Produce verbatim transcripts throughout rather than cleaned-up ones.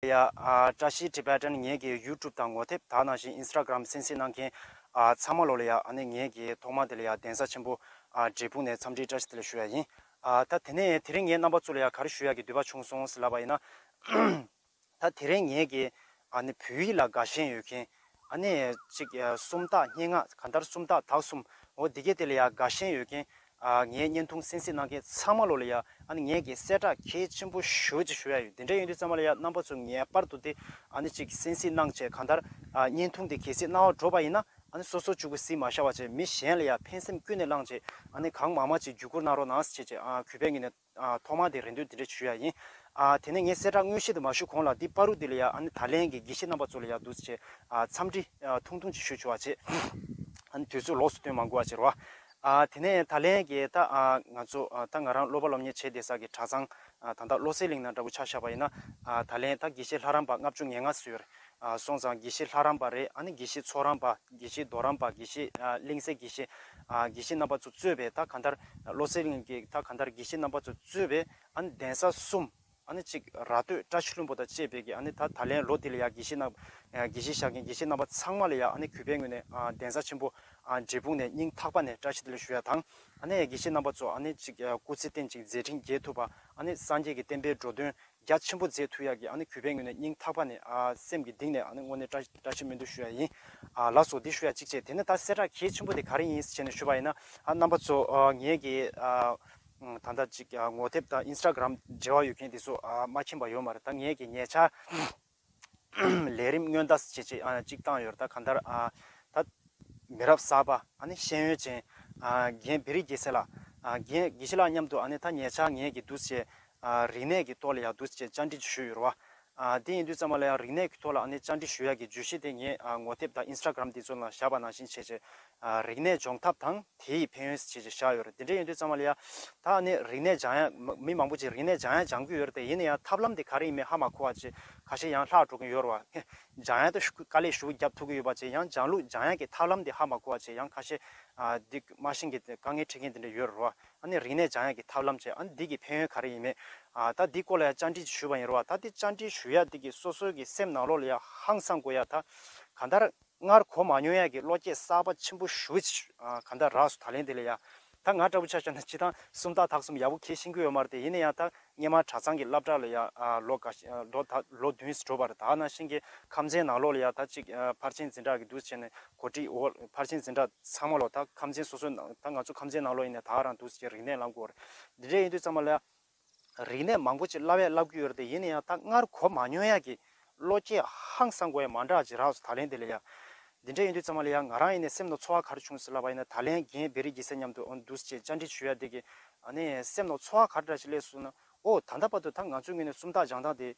ཡ་ཨ་བཀྲ་ཤིས་Tibetan ངེད་ཀྱི་YouTube དང་ངོ་དེབ་ད་ནང་བཞིན་Instagram གསན་གཟིགས་གནང་མཁན་ཨ་ཚང་མ་ལོ་ལ་ཡ་ཨ་ནི་ངེད་ཀྱི་ཐོག་མ་དེ་ལ་ཡ་གདན་ས་ཆེན་པོ་ཨ་འབྲས་སྤུངས་ནས་འཚམས་འདྲི་བཀྲ་ཤིས་བདེ་ལེགས་ཞུ་ཡ་ཡིན། ཨ་ད་དེ་ནས་དེ་རིང་ངས་རྣམ་པ་ཚོ་ལ་ཡ་ག་རེ་ཞུ་ཡ་གི་འདོད་པ་བྱུང་སོང་ཟེར་ལབ་པ་ཡིན་ན། ད་དེ་རིང་ངེད་ཀྱི་ཨ་ནི་བོད་ཡིག་ལ་དགའ་ཞེན་ཡོད་མཁན་ཨ་ནི་ཅིག་ཨ་སུམ་རྟགས་སྙན་ངག་གང་ལྟར་སུམ་རྟགས་དག་གསུམ་འོ་འདི་གའི་དེ་ལ་ཡ་དགའ་ཞེན་ཡོད་མཁན་ཨ་ངའི་བརྙན་ཐུང་གསན་གཟིགས་གནང་མཁན་ཚང་མ་ལོ་ལ་ཡ་ཨ་ནི་ངེད་ཀྱི་གསལ་བསྒྲགས་གལ་ཆེན་པོ་ཞེ་པོ་ཅིག་ཞུ་ཡ་ཡོད། དེ་འདྲ་ཡིན་དུས་ཙམ་པ་ལ་ཡ་རྣམ་པ་ཚོ་ངེས་པར་དུ་དེ་ཨ་ནི་ཅིག་གསན་གཟིགས་གནང་བྱས་གང་ལྟར་ཨ་བརྙན་ཐུང་དེ་གལ་སྲིད་གནང་བ་འགྲོ་བ་ཡིན་ན་ཨ་ནི་སོ་སོ་གཅིག་པུ་གཟིགས་མ་བཞག་པ་བྱས་མི་གཞན་ལ་ཡ་ཕན་སེམས་ཀུན་ནས་བསླངས་བྱས་ཨ་ནི་གང་མང་མང་ཅིག་བརྒྱུད་སྐུར་གནང་རོགས་གནང་ཟེར་བྱས་ཨ་གུས་པའི་ངོས་ནས། ཨ་ཐོག་མ་དེ་རེ་འདུན་དེ་འདྲ་ཞུ་ཡ་ཡིན། ཨ་དེ་ནས་ངས་གསལ་བསྒྲགས་དངོས་གཞི་དེ་མ་ཞུ་གོང་ལ་འདི་བར་དུ་དེ་ལ་ཡ་ཨ་ནི་ད་ལན་གྱི་དགེ་བཤེས་རྣམ་པ་ཚོ་ལ་ཡ་འདུག་སེ་བྱས་ཨ་འཚམས་འདྲི་ཨ་ཐུང་ཐུང་ཅིག་ཞུ་ཆོག་པ་བྱེད། ཨ་ནི་དུས་ཚོད་ལོགས་སུ་སྟོན་མ་དགོས་པ་བྱེད་རོགས། ཨ་དེ་ནས་ད་ལན་གྱི་ད་ཨ་ང་ཚོ་ཨ་ད་ང་རང་སློབ་པ་སློབ་གཉེར་བྱེད་བསྡད་ས་གི་གྲྭ་ཚང་ཨ་ད་ལྟ་བློ་གསལ་གླིང་ནང་འདྲ་པོ་ཆ་བཞག་པ་ཡིན་ན་ཨ་ད་ལན་ད་དགེ་བཤེས་ལྷ་རམས་པ་ལྔ་བཅུ་ང་ལྔ་ཟེར། ཨ་སོང་ཙང་དགེ་བཤེས་ལྷ་རམས་པ་རེད། ཨ་ནི་དགེ་བཤེས་ཚོགས་རམས་པ། དགེ་བཤེས་རྡོ་རམས་པ། དགེ་བཤེས་ཨ་གླིང་སའི་དགེ་བཤེས། ཨ་དགེ་བཤེས་རྣམ་པ་ཚོ་གཙོས་པའི་ད་གང་ལྟར་བློ་གསལ་གླིང་གི་ད་གང་ལྟར་དགེ་བཤེས་རྣམ་པ་ཚོ་གཙོས་པའི་ཨ་ནི་གདན་ས་གསུམ། ཨ་ནི་གཅིག་ར་སྟོད་བཀྲ་ཤིས་ལྷུན་པོ་དང་བཅས་པའི་གི་ཨ་ནི་ད་ད་ལན་ལོ་འདི་ལ་ཡ་དགེ་བཤེས་རྣམ་ཨ་དགེ་བཤེས་བཞག་མཁན་དགེ་བཤེས་རྣམ་པ་ཚང་མ་ལ་ཡ་ཨ་ནི་གུས་པའི་ངོས་ནས་ཨ་གདན་ས་ཆེན་པོ་ཨ་འབྲས་སྤུངས་ནས་སྙིང་ཐག་པ་ནས་བཀྲ་ཤིས་བདེ་ལེགས་ཞུ་ཡ་དང་། ཨ་ནི་དགེ་བཤེས་རྣམ་པ་ཚོ་ཨ་ནི་གཅིག་ཨ་སྐུ་ཚེ་བརྟན་ཅིང་མཛད་འཕྲིན་རྒྱས་ཐུབ་པ། ཨ་ནི་སངས་རྒྱས་ཀྱི་བསྟན་པའི་འགྲོ་དོན་རྒྱ་ཆེན་པོ་མཛད་ཐུབ་ཡག་གི་ཨ་ནི་གུས་པའི་ངོས་ནས་སྙིང་ཐག་པ་ནས་ཨ་སེམས་ཀྱི་གཏིང་ནས་ཨ་ནི་དངོས་གནས་བཀྲ་བཀྲ་ཤིས་སྨོན་འདུན་ཞུ་ཡ་ཡིན། ཨ་ལགས་སོ། འདི་ཞུ་ཡ་གཅིག་བྱས། དེ་ནས་ད་གསལ་བསྒྲགས་གལ་ཆེན་པོ་དེ་ག་རེ་ཡིན་ཟེར་ནས་ཞུས་པ་ཡིན་ན། ཨ་རྣམ་པ་ཚོ་ཨ་ངེད་ཀྱི་ཨ་ད་ལྟ་ཅིག་ཨ་ངོ་དེབ་དང་ཨིན་སི་ཊ་གྷ་རམ་འབྲེལ་བ་ཡོད་མཁན་དེ་ཚོ་ཨ་མ་མཁྱེན་པ་ཡོད་མ་རེད། ད་ངེད་ཀྱི་ཉེ་ཆར་ལས་རིམ་སྔོན་བརྡ་ཅེས་ཅིག་ཨ་ཅིག་བཏང་ཡོད་རེད། ད་གང་ལྟར་ཨ་ད་མི་རབས་གསར་པ་ཨ་ནི་ཤེས་ཡོན་ཅན་ཨ་རྒན་བེ་རི་རྒྱལ་མཚན་ལགས། ཨ་རྒན་དགེ་བཤེས་ལགས་མཉམ་དུ་ཨ་ནི་ད་ཉེ་ཆར་ངེད་ཀྱི་འདུག་སེ་ཨ་རིག་གནས་ཀྱི་ཐོག་ལ་ཡང་འདུག་སེ་བཅར་འདྲི་ཞུས་ཡོད་རེད་བ། ཨ་དེ་ཡིན་དུས་ཙམ་པ་ལ་ཡང་རིག་གནས་ཀྱི་ཐོག་ལ་ཨ་ནི་བཅར་འདྲི་ཞུ་ཡག་གི་བརྗོད་གཞི་དེ་ངས་ཨ་ངོ་དེབ་དང་ཨིན་སི་ཊ་གྷ་རམ་དེ་ཚོ་ནང་བཞག་པ་ནང་བཞིན་བྱས་བྱས། ཨ་རིག་གནས་སྦྱོང་ཐབས་དང་དེའི་ཕན་ཡོན་ཞེས་བྱས་བཞག་ཡོད་རེད། དེ་འདྲ་ཡིན་དུས་ཙམ་པ་ལ་ཡ། ད་ནི་རིག་གནས་སྦྱང་ཡ་མ་མི་མང་པོ་ཅིག་རིག་གནས་སྦྱང་ཡ་སྦྱང་གི་ཡོད་རེད་དེ། ཡིན་ན་ཡང་ཐབས་ལམ་དེ་ག་རེ་ཡིན་མིན་ཧ་མ་གོ་བ་ཅིག་ཁ་ཤས་ཡང་ལྷག་འགྲོ་གི་ཡོད་རེད་བ། སྦྱང་ཡ་དེ་ཤུགས་དཀའ་ལས་ཞེ་པོ་རྒྱབ་ཐུབ་ཀྱི་ཡོད་པ་ཅིག་ཡང་སྦྱང་ལུགས་སྦྱང་ཡ་གི་ཐབས་ལམ་དེ་ཧ་མ་གོ་བ་ཅིག་ཡང་ཁ་ཤས་ཨ་འདི་མ་ཤེས་མཁན་དེ་དཀའ་ངལ་འཕྲད་མཁན་དེ་འདྲ་ཡོད་རེད་བ། ཨ་ནི་རིག་གནས་སྦྱང་ཡ་གི་ཐབས་ལམ་བྱས་ཨ་ནི་འདི་གི་ཕན་ཡོན་ག་རེ་ཡིན་མིན་ཨ་ད་འདི་སྐོར་ལ་ཡང་བཅར་འདྲི་ཞུས་པ་ཡིན་རེད་བ། ད་འདི་བཅར་འདྲི་ཞུ་ཡ་འདི་གི་སོ་སོའི་གི་སེམས་ནང་ལོགས་ལ་ཡང་ཧང་སང་དགོས་ཡ་ད་གང་ལྟར། སྔར་གོ་མ་མྱོང་ཡ་གི་བློ་སྐྱེད་གསར་པ་ཆེན་པོ་ཞེ་པོ་ཅིག་ཨ་གང་ལྟར་རག་སོང་། ད་ལན་དེ་ལ་ཡ། ད་ང་འདྲ་པོ་ཆ་བཞག་ན་སྤྱིར་བཏང་སུམ་རྟགས་དག་གསུམ་ཡག་པོ་མཁས་ཤེས་ཀྱི་ཡོད་མ་རེད་དེ། ཡིན་ན་ཡང་ད་སྔོན་མ་གྲྭ་ཚང་གི་སློབ་གྲྭ་ལ་ཡ་ཨ་ལོ་འགའ་ཤས་ཨ་ལོ་ད་ལོ་བདུན་ཙམ་འགྲོ་བ་རེད། ད་ནང་བཞིན་གྱི་ཁམས་ཚན་ནང་ལོགས་ལ་ཡ་ད་ཅིག་ཨ་ཕར་ཕྱིན་འཛིན་གྲྭ་གི་འདུག་བྱས་ནས་གོ་སྒྲིག་འོག་ཕར་ཕྱིན་འཛིན་གྲྭ་ཚང་མ་ལོ་ད་ཁམས་ཚན་སོ་སོའི་ནང་ད་ང་ཚོ་ཁམས་ཚན་ནང་ལོགས་ཡིན་ན་ད་ག་རང་འདུག་བྱས་རིག་གནས་བསླབ་དགོས་རེད། འདི་འདྲ་ཡིན་དུས་ཙམ་པ་ལ་ཡ། རིག་གནས་མང་པོ་ཅིག་བསླབ་ཡས་བསླབ་ཀྱི་ཡོད་རེད་དེ། ཡིན་ན་ཡང་ད་སྔར་གོ་མ་མྱོང་ཡ་གི་བློ་སྐྱེད་ཧང་སང་དགོས་ཡ་མ་འདྲ་ཅིག་རག་སོང་། ད་ལན་དེ་ལ་ཡ། འདི་འདྲ་ཡིན་དུས་ཙམ་པ་ལ་ཡ་ང་རང་ཡིན་ནའི་སེམས་ནང་ཚོར་བ་ག་རེ་བྱུང་ཟེར་ལབ་པ་ཡིན་ན། ད་ལན་རྒན་བེ་རི་རྒྱལ་མཚན་མཉམ་དུ་ཨོ་འདུག་སེ་བཅར་འདྲི་ཞུ་ཡ་དེ་གི་ཨ་ནི་སེམས་ནང་ཚོར་བ་ག་རེ་འདྲ་ཞིག་སླེབས་སོང་ན། ཨོ་ད་ལྟ་བར་དུ་ད་ང་ཚོའི་ངོས་ནས་སུམ་རྟགས་སྦྱང་སྟངས་དེ་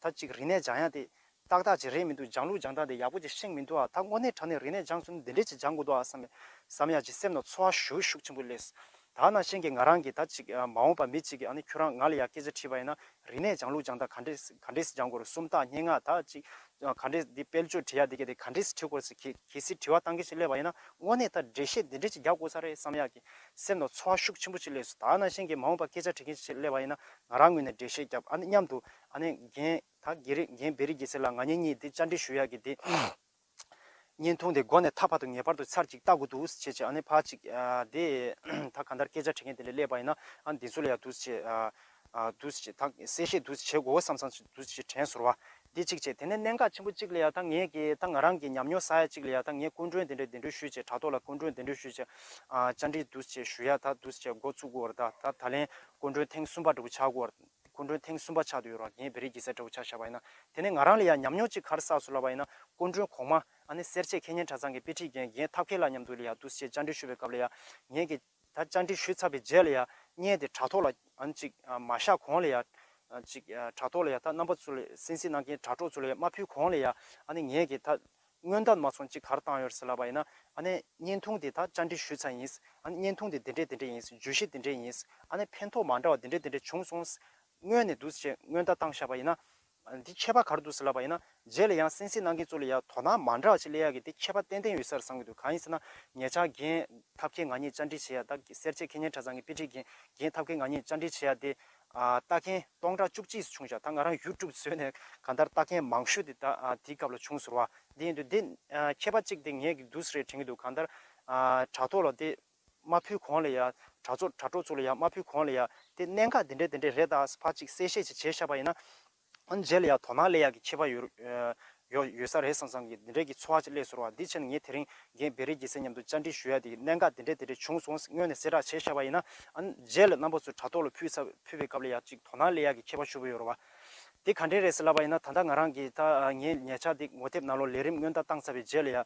ད་ཅིག་རིག་གནས་སྦྱང་ཡ་དེ། ཏག་ཏག་ཅིག་རེད་མི་འདུག་སྦྱང་ལུགས་སྦྱང་སྟངས་དེ་ཡག་པོ་ཅིག་ཤེས་མི་འདུག་ཨ། ད་དངོས་གནས་དྲང་གནས་རིག་གནས་སྦྱང་སོང་ན་འདི་འདྲས་ཅིག་སྦྱང་དགོས་འདུག་ཨ་བསམ་བསམ་ཡ་ཅིག་སེམས་ནང་ཚོར་བ་ཤུགས་ཤུགས་ཆེན་པོ་སླེབས། ད་ནང་བཞིན་གྱི་ང་རང་གིས་ད་ཅིག་མ་འོངས་པ་མི་གཅིག་གིས་ཨ་ནི་ཁྱོད་རང་ང་ལ་ཡ་སྐད་ཆ་དྲིས་པ་ཡིན་ན། རིག་གནས་སྦྱང་ལུགས་སྦྱང་སྟངས་ག་འདྲས་ག་འདྲས་སྦྱང་དགོས་རེད། སུམ་རྟགས་སྙན་ངག་ད་ཅིག་ག་འདྲས་འདི་དཔལ་འབྱོར་བྲིས་ཡ་འདི་ག་དེ་ག་འདྲས་བྲིས་དགོས་རེད་ཟེར་གལ་གལ་སྲིད་དྲི་བ་བཏང་མཁན་ཞིག་སླེབས་པ་ཡིན་ན། དངོས་གནས་ད་འགྲེལ་བཤད་འདི་འདྲས་ཅིག་རྒྱག་དགོས་ས་རེད་བསམ་ཡ་གི་སེམས་ནང་ཚོར་བ་ཤུགས་ཆེན་པོ་ཅིག་སླེབས་སོང་། ད་ནང་བཞིན་གྱི་མ་འོངས་པ་སྐད་ཆ་དྲི་མཁན་ཞིག་སླེབས་པ་ཡིན་ན། ང་རང་ངོས་ནས་འགྲེལ་བཤད་རྒྱབ། ཨ་ནི་མཉམ་དུ་ཨ་ནི་རྒན་ད་རྒན་རི་རྒན་བེ་རི་རྒྱལ་མཚན་ལགས་ང་གཉིས་གཉིས་འདི་བཅར་འདྲི་ཞུ་ཡག་གི་འདི་བརྙན་ཐུང་འདི་མགོ་ནས་མཐའ་བར་དུ་ངེས་པར་དུ་ཚར་གཅིག་ལྟ་དགོས་འདུག་ཟེར་བྱས་བྱས། ཨ་ནི་ཕར་གཅིག་ཨ་འདི་ད་གང་ལྟར་སྐད་ཆ་དྲི་མཁན་དེ་འདྲ་སླེབས་པ་ཡིན་ན། ཨ་འདི་ཚོ་ལ་ཡ་འདུག་སེ་བྱས་ཨ་ཨ་འདུག་སེ་བྱས་ད་གསལ་བཤད་འདུག་སེ་བྱེད་དགོས་བསམ་བསམ་འདུག་སེ་བྱས་དྲན་སོང་བ། འདི་གཅིག་བྱས། དེ་ནས་གནད་འགག་ཆེན་པོ་གཅིག་ལ་ཡ་ད་ངས་ཀྱི་ད་ང་རང་གི་ཉམས་མྱོང་བསགས་ཡ་གཅིག་ལ་ཡ་ད་ངས་སྐུ་མགྲོན་དེ་འདྲ་གདན་འདྲེན་ཞུས་བྱས། དྲ་ཐོག་ལ་སྐུ་མགྲོན་གདན་འདྲེན་ཞུས་བྱས་ཨ་བཅར་འདྲི་འདུག་སེ་བྱས་ཞུ་ཡ་ད་འདུག་སེ་བྱས་འགོ་ཚུགས་དགོས་རེད། ད་ད་ད་ལན་སྐུ་མགྲོན་ཐེངས་གསུམ་པ་འདྲ་པོ་ཆགས་དགོས་རེད། སྐུ་མགྲོན་ཐེངས་གསུམ་པ་ཆགས་བསྡད་ཡོད་རེད། རྒན་བེ་རི་རྒྱལ་མཚན་འདྲ་པོ་ཆ་བཞག་པ་ཡིན་ན། དེ་ནས་ང་རང་ལ་ཡང་ཉམས་མྱོང་གཅིག་ག་རེ་བསགས་སོང་ལབ་པ་ཡིན་ན། སྐུ་མགྲོན་གོང་མ་ཨ་ནི་སེར་བྱེས་མཁས་སྙན་གྲྭ་ཚང་གི་དཔེ་ཁྲིད་མཁན་རྒན་ཐབས་མཁས་ལགས་མཉམ་དུ་ལ་ཡང་འདུག་སེ་བཅར་འདྲི་ཞུ་བའི་སྐབས་ལ་ཡང་། ངས་ཀྱི་ད་བཅར་འདྲི་ཞུས་ཚར་བའི་རྗེས་ལ་ཡང་བརྙན་དེ་དྲ་ཐོག་ལ་ཨ་ནི་གཅིག་མ་བཞག་གོང་ལ་ཡང་གཅིག་དྲ་ཐོག་ལ་ཡང་ད་རྣམ་པ་ཚོ་ལ་གསན་གཟིགས་གནང་མཁན་དྲ་གྲོགས་ཚོ་ལ་ཡང་མ་ཕུལ་གོང་ལ་ཡང་། ཨ་ནི་ངས་ཀྱི་ད་སྔོན་བརྡ་མ་སོང་གཅིག་ག་རེ་བཏང་ཡོད་ཟེར་ལབ་པ་ཡིན་ན། ཨ་ནི་བརྙན་ཐུང་འདི་ད་བཅར་འདྲི་ཞུས་ཚར་ཡིན། ཨ་ནི་བརྙན་ཐུང་འདི་འདི་འདྲས་འདི་འདྲས་ཡིན། བརྗོད་གཞི་འདི་འདྲས་ཡིན། ཨ་ནི་ཕན་ཐོགས་མ་འདྲ་བ་འདི་འདྲས་འདི་འདྲས་བྱུང་སོང་། སྔོན་ནས་འདུག་སེ་སྔོན་བརྡ་བཏང་བཞག་པ་ཡིན་ན། འདི་ཁྱད་པར་ག་རེ་འདུག་ཟེར་ལབ་པ་ཡིན་ན། རྗེས་ལ་ཡང་གསན་གཟིགས་གནང་མཁན་ཚོ་ལ་ཡང་དོ་སྣང་མ་འདྲ་བ་ཞིག་སླེབས་ཡག་གི་འདི་ཁྱད་པར་ཏན་ཏན་ཡོད་ས་རེད་བསམ་གྱི་འདུག་གང་ཡིན་ཟེར་ན། ཉེ་ཆར་རྒན་ཐབས་མཁས་ང་གཉིས་བཅར་འདྲི་བྱེད་ཡ་ད་སེར་བྱེས་མཁས་སྙན་གྲྭ་ཚང་གི་དཔེ་ཁྲིད་མཁན་རྒན་ཐབས་མཁས་ང་གཉིས་བཅར་འདྲི་བྱེད་ཡ་དེ་ ཨ་ལྟ་མཁན་སྟོང་ཕྲག་བཅུ་གཅིག་བྱུང་ཤག་ད་ང་རང་ཡུ་ཊུབ་བཟོས་ནས་གང་ལྟར་ལྟ་མཁན་མང་ཤོས་དེ་ད་ཨ་དེའི་སྐབས་ལ་བྱུང་ཟེར་བ། འདི་ཡིན་དུས་འདི་ཨ་མཁས་པ་གཅིག་དེ་ངས་ཀྱི་འདུག་སེ་རེད་དྲན་གྱི་འདུག་གང་ལྟར་ཨ་དྲ་ཐོག་ལ་དེ་མ་ཕུལ་གོང་ལ་ཡ། དྲ་ཚོགས་དྲ་གྲོགས་ཚོ་ལ་ཡ་མ་ཕུལ་གོང་ལ་ཡ་དེ་གནད་འགག་འདི་འདྲས་འདི་འདྲས་རེད་ད་ཕར་གཅིག་གསལ་བཤད་ཅིག་བྱས་བཞག་པ་ཡིན་ན། ཨ་ནི་རྗེས་ལ་ཡ་དོ་སྣང་སླེབས་ཡག་གི་ཁྱད་པར་ཡོད་ཡོད་ཡོད་ས་རེད་བསམ་བསམ་གྱི་འདི་འདྲས་ཀྱི་ཚོར་བ་ཅིག་སླེབས་སོང་བ། འདི་བྱས་ནས་ངས་དེ་རིང་རྒན་བེ་རི་རྒྱལ་མཚན་མཉམ་དུ་བཅར་འདྲི་ཞུ་ཡ་དེ་གནད་འགག་འདི་འདྲས་འདི་འདྲས་བྱུང་སོང་སྔོན་ནས་གསལ་བསྒྲགས་བྱས་བཞག་པ་ཡིན་ན། ཨ་ནི་རྗེས་ལ་རྣམ་པ་ཚོས་དྲ་ཐོག་ལ་ཕུལ་ས་ཕུལ་བའི་སྐབས་ལ་ཡ་གཅིག་དོ་སྣང་སླེབས་ཡག་གི་ཁྱད་པར་ཞེ་པོ་ཡོད་རེད་བ། དེ་ག་འདྲས་རེད་ཟེར་ལབ་པ་ཡིན་ན། ད་ལྟ་ང་རང་གིས་ད་ངའི་ཉེ་ཆར་དེ་ངོ་དེབ་ནང་ལོགས་ལས་རིམ་སྔོན་བརྡ་བཏང་ཚར་བའི་རྗེས་ལ་ཡ།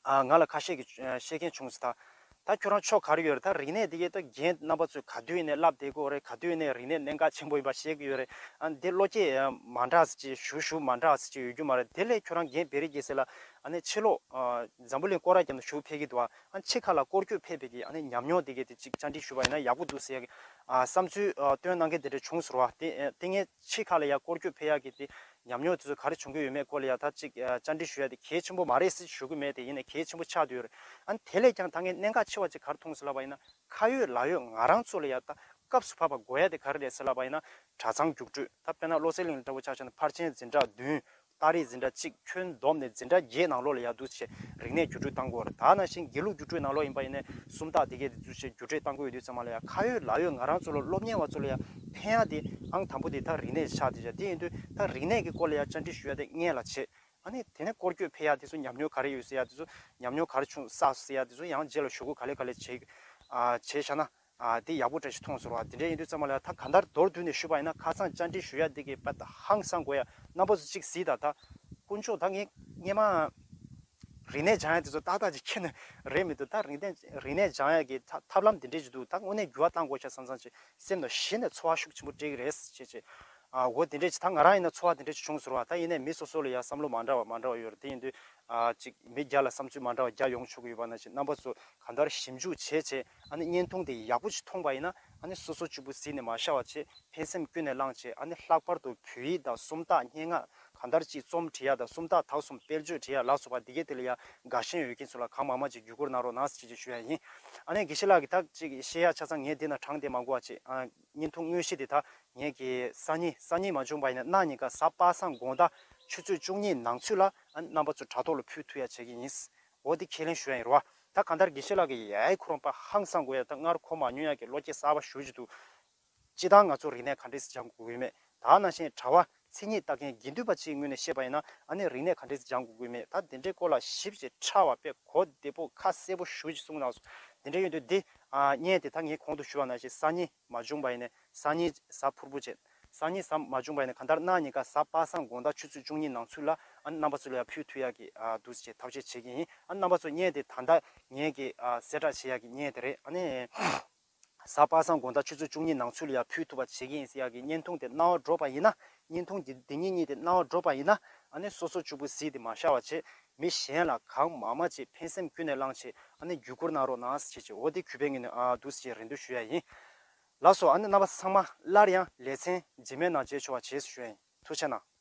ཨ་ང་ལ་ཁ་ཤས་ཀྱིས་ཨ་བཤད་མཁན་བྱུང་ཟེར། ད་ད་ཁྱོད་རང་ཕྱོགས་ག་རེ་ཡོད་རེད། ད་རིག་གནས་དེ་གའི་ད་རྒན་རྣམ་པ་ཚོས་ག་དུས་ཡིན་ནའི་བསླབ་བསྡད་དགོས་རེད། ག་དུས་ཡིན་ནའི་རིག་གནས་གནད་འགག་ཆེན་པོ་ཡིན་པ་བཤད་ཀྱི་ཡོད་རེད། ཨ་འདི་བློ་སྐྱེད་མ་འདྲ་ཟེར་ཅིག་ཞུ་ཞུ་མ་འདྲ་ཟེར་ཅིག་ཡོད་རྒྱུ་མ་རེད། དེ་ལས་ཁྱོད་རང་རྒན་བེ་རི་རྒྱལ་མཚན་ལ་ཨ་ནི་ཕྱི་ལོགས་ཨ་འཛམ་བུ་གླིང་སྐོར་ར་རྒྱབ་ནས་བཞུགས་ཕེབས་ཀྱི་འདུག་ཨ་ཕྱི་ཁ་ལ་སྐོར་སྐྱོད་ཕེབས་པའི་གི་ཨ་ནི་ཉམས་མྱོང་དེ་གའི་དེ་ཅིག་བཅར་འདྲི་ཞུས་པ་ཡིན་ན་ཡག་པོ་འདུག་ཟེར་ཡ་གི་ཨ་བསམ་ཚུལ་ཨ་བཏོན་གནང་མཁན་དེ་འདྲ་བྱུང་ཟེར་བ། དེ་ཨ་དེ་ངས་ཕྱི་ཁ་ལ་ཡ་སྐོར་སྐྱོད་ཕེབས་ཡག་གི་དེ་ཉམས་མྱོང་དེ་ཚོ་ག་རེ་བྱུང་གི་ཡོད་མེད་སྐོར་ལ་ཡ་ད་ཅིག་ཨ་བཅར་འདྲི་ཞུ་ཡ་དེ་གལ་ཆེན་པོ་མ་རེད་ཟེར་ཞུ་གི་མེད། དེ་ཡིན་ནའི་གལ་ཆེན་པོ་ཆགས་བསྡད་ཡོད་རེད། ཨ་ནི་དེ་ལས་ཀྱང་ད་ངས་གནད་འགག་ཆེ་བ་ཅིག་ག་རེ་མཐོང་ཟེར་ལབ་པ་ཡིན་ན། ཁ་ཡོད་ལག་ཡོད་ང་རང་ཚོ་ལ་ཡ་ད་སྐབས་སུ་བབས་པ་དགོས་ཡ་དེ་ག་རེ་རེད་ཟེར་ལབ་པ་ཡིན་ན། གྲྭ་ཚང་རྒྱུགས་སྤྲོད། ད་དཔེར་ན་བློ་གསལ་གླིང་ལ་འདྲ་བོ་ཆ་བཞག་ན་ཕར་ཕྱིན་འཛིན་གྲྭ་བདུན། ཏཱ་རིག་འཛིན་གྲྭ་གཅིག་ཁྱོན་བསྡོམས་ནས་འཛིན་གྲྭ་བརྒྱད་ནང་ལོགས་ལ་ཡ་འདུག་སེ་རིག་གནས་བརྒྱུད་སྤྲོད་གཏང་དགོས་རེད། ད་ནང་བཞིན་དགེ་ལུགས་བརྒྱུད་སྤྲོད་ནང་ལོགས་ཡིན་པ་ཡིན་ནའི་སུམ་རྟགས་དེ་གས་དེ་འདུག་སེ་བརྒྱུད་སྤྲོད་གཏང་དགོས་ཡོད་དུས་ཙམ་པ་ལ་ཡ། ཁ་ཡོད་ལག་ཡོད་ང་རང་ཚོ་ལ་སློབ་གཉེར་བ་ཚོ་ལ་ཡ་ཕན་ཡ་དེ་ཨང་དང་པོ་དེ་ད་རིག་གནས་ཆགས་བསྡད་ཤག་དེ་ཡིན་དུས་ད་རིག་གནས་ཀྱི་སྐོར་ལ་ཡ་བཅར་འདྲི་ཞུ་ཡ་དེ་སྔོན་ལ་བྱེད། ཨ་ནི་དེ་ནས་སྐོར་སྐྱོད་ཕེབས་ཡ་དེ་ཚོ་ཉམས་མྱོང་ག་རེ་ཡོད་ཟེར་ཡ་དེ་ཚོ། ཉམས་མྱོང་ག་རེ་བྱུང་བསགས་ཟེར་ཡ་དེ་ཚོ་ཡང་རྗེས་ལ་ཞུ་སྒོ་ག་ལེ་ག་ལེ་བྱེད་ཨ་བྱེད་བཞག་ན། ཨ་དེ་ཡག་པོ་འདྲ་ཞིག་མཐོང་ཟེར་བ། དེ་འདྲ་ཡིན་དུས་ཙམ་པ་ལ་ད་གང་ལྟར་མདོར་བསྡུས་ནས་ཞུས་པ་ཡིན་ན། ཁ་སང་བཅར་འདྲི་ཞུ་ཡ་འདི་གི་དཔེ་ད་ཧང་སང་དགོས་ཡ། རྣམ་པ་ཚོ་གཅིག་གཟིགས་དང་། ད་དཀོན་མཆོག་ད་ངས་སྔས་མ་རིག་གནས་སྦྱང་ཡ་དེ་ཚོ་ཏག་ཏག་ཅིག་ཁྱེར་ནས་རེད་མི་འདུག་ད་རིག་གནས་རིག་གནས་སྦྱང་ཡ་གི་ཐབས་ཐབས་ལམ་འདི་འདྲས་ཅིག་འདུག་ད་དངོས་གནས་འགྱུར་བ་གཏང་དགོས་ཤག་བསམ་བསམ་ཅིག་སེམས་ནང་གཞི་ནས་ཚོར་བ་ཤུགས་ཆེན་པོ་སྤྲད་ཀྱི་རེད་ཅེས་ཅེས། ཨ་འོ་དེ་འདྲས་ཅིག་ད་ང་རང་ཡིན་ན་ཚོར་བ་དེ་འདྲས་ཅིག་བྱུང་ཟེར་བ། ད་ཡིན་ནའི་མི་སོ་སོ་ལ་ཡ་བསམ་བློ་མ་འདྲ་བ་མ་འདྲ་བ་ཡོད་རེད། དེ་ཡིན་དུས་ཨ་ཅིག་མི་བརྒྱ་ལ་བསམ་ཚུལ་མ་འདྲ་བ་བརྒྱ་ཡོང་ཆོག་གི་ཡོད་པ་ནང་བཞིན། རྣམ་པ་ཚོ་གང་ལྟར་ཞིབ་འཇུག་བྱས་བྱས། ཨ་ནི་བརྙན་ཐུང་དེ་ཡག་པོ་ཅིག་མཐོང་པ་ཡིན་ན། ཨ་ནི་སོ་སོ་གཅིག་པུ་གཟིགས་ནས་མ་བཞག་པ་བྱས། ཕན་སེམས་ཀུན་ནས་བླངས་བྱས། ཨ་ནི་ལྷག་པར་དུ་བོད་ཡིག་དང་སུམ་རྟགས་སྙན་ངག་གང་ལྟར་ཅིག་རྩོམ་འབྲི་ཡ་དང་སུམ་རྟགས་དག་གསུམ་དཔེར་བརྗོད་འབྲི་ཡ་ལ་སོགས་པ་འདི་གའི་དེ་ལ་ཡ་དགའ་ཞེན་ཡོད་མཁན་ཚོ་ལ་གང་མང་མང་ཅིག་བརྒྱུད་སྐུར་གནང་རོགས་གནང་ཟེར་ཅིག་ཞུ་ཡ་ཡིན། ཨ་ནི་དགེ་བཤེས་ལགས་ཀྱིས་ད་ཅིག་བཤད་ཡ་ཆ་ཚང་ངས་འདི་ན་དྲངས་ཏེ་མ་གོ་བ་བྱས། ཨ་བརྙན་ཐུང་དངོས་གཞི་དེ་ད་ངས་ཀྱི་སང་ཉིན་སང་ཉིན་མ་བྱུང་པ་ཡིན་ན་གནངས་ཉིན་ཀ་གཟའ་པ་སངས་དགོང་དག་ཆུ་ཚོད་བཅུ་གཉིས་ནང་ཚུད་ལ་ཨ་རྣམ་པ་ཚོ་དྲ་ཐོག་ལ་ཕུལ་ཐུབ་ཡ་བྱེད་ཀྱི་ཡིན། འོ་དེ་ཁས་ལེན་ཞུ་ཡ་ཡིན་རོ། ད་གང་ལྟར་དགེ་བཤེས་ལགས་ཀྱིས་ཡའི་ཁོ་རང་པ་ཧང་སང་དགོས་ཡ། ད་སྔར་གོ་མ་མྱོང་ཡ་གི་བློ་སྐྱེད་གསར་པ་ཞུ་རྒྱུ་འདུག་སྤྱིར་བཏང་ང་ཚོ་རིག་གནས་ག་འདྲས་སྦྱང་དགོས་ཀྱི་མེད། ད་ནང་བཞིན་དྲ་བ་མཚན་ཉིད་ལྟ་མཁན་དགེ་འདུན་པ་གཅིག་ངོས་ནས་བཤད་པ་ཡིན་ན། ཨ་ནི་རིག་གནས་ག་འདྲས་སྦྱང་དགོས་ཀྱི་མེད། ད་དེ་འདྲའི་སྐོར་ལ་ཞིབ་ཅིང་ཕྲ་བ་དཔེ་གོ་བདེ་པོ་ཁ་གསལ་པོ་ཞུ་ཅིག་གསུངས་གནང་སོང་། དེ་འདྲ་ཡིན་དུས་འདི་ཨ་བརྙན་དེ་ད་ངས་གོང་དུ་ཞུས་པ་ནང་བཞིན་སང་ཉིན་མ་བྱུང་པ་ཡིན་ནའི་སང་ཉིན་གཟའ་ཕུར་བུ་བྱས། སང་ཉིན་གཟའ་མ་བྱུང་པ་ཡིན་ན་གང་ལྟར་གནངས་ཉིན་ཀ་གཟའ་པ་སངས་དགོང་དག་ཆུ་ཚོད་བཅུ་གཉིས་ནང་ཚུད་ལ་ཨ་ནི་རྣམ་པ་ཚོ་ལ་ཡ་ཕུལ་ཐུབ་ཡག་གི་ཨ་འདུག་སེ་ཐབས་ཤེས་བྱེད་ཀྱི་ཡིན། ཨ་ནི་རྣམ་པ་ཚོ་བརྙན་དེ་ད་ལྟ་ངས་ཀྱི་ཨ་གསལ་བསྒྲགས་བྱེད་ཡག་གི་བརྙན་དེ་རེད། ཨ་ནི་གཟའ་པ་སངས་དགོང་དག་ཆུ་ཚོད་བཅུ་གཉིས་ནང་ཚུད་ལ་ཡ་ཕུལ་ཐུབ་པ་བྱེད་ཀྱི་ཡིན་ཟེར་ཡག་གི་བརྙན་ཐུང་དེ་རྣ་བར་འགྲོ་པ་ཡིན་ན། བརྙན་ཐུང་དེ་འདི་ཉིད་གཉིས་དེ་རྣ་བར་འགྲོ་པ་ཡིན་ན། ཨ་ནི་སོ་སོ་གཅིག་པུ་གཟིགས་ཏེ་མ་བཞག་པ་བྱས། མི་གཞན་ལ་གང་མང་མང་བྱས། ཕན་སེམས་ཀུན་ནས་བླངས་བྱས། ཨ་ནི་བརྒྱུད་སྐུར་གནང་རོགས་གནང་ཟེར་བྱས། འོ་དེ་གུས་པའི་ངོས་ནས་ཨ་འདུག་སེ་རེ་འདུན་ཞུ་ཡ་ཡིན། ལགས་སོ། ཨ་ནི་རྣམ་པ་ཚང་མ་སླར་ཡང་ལེ་ཚན་རྗེས་མའི་ནང་མཇལ་ཆོག་པ་བྱེད་ཞུ་ཡ་ཡིན། ཐུགས་རྗེ་གནང་།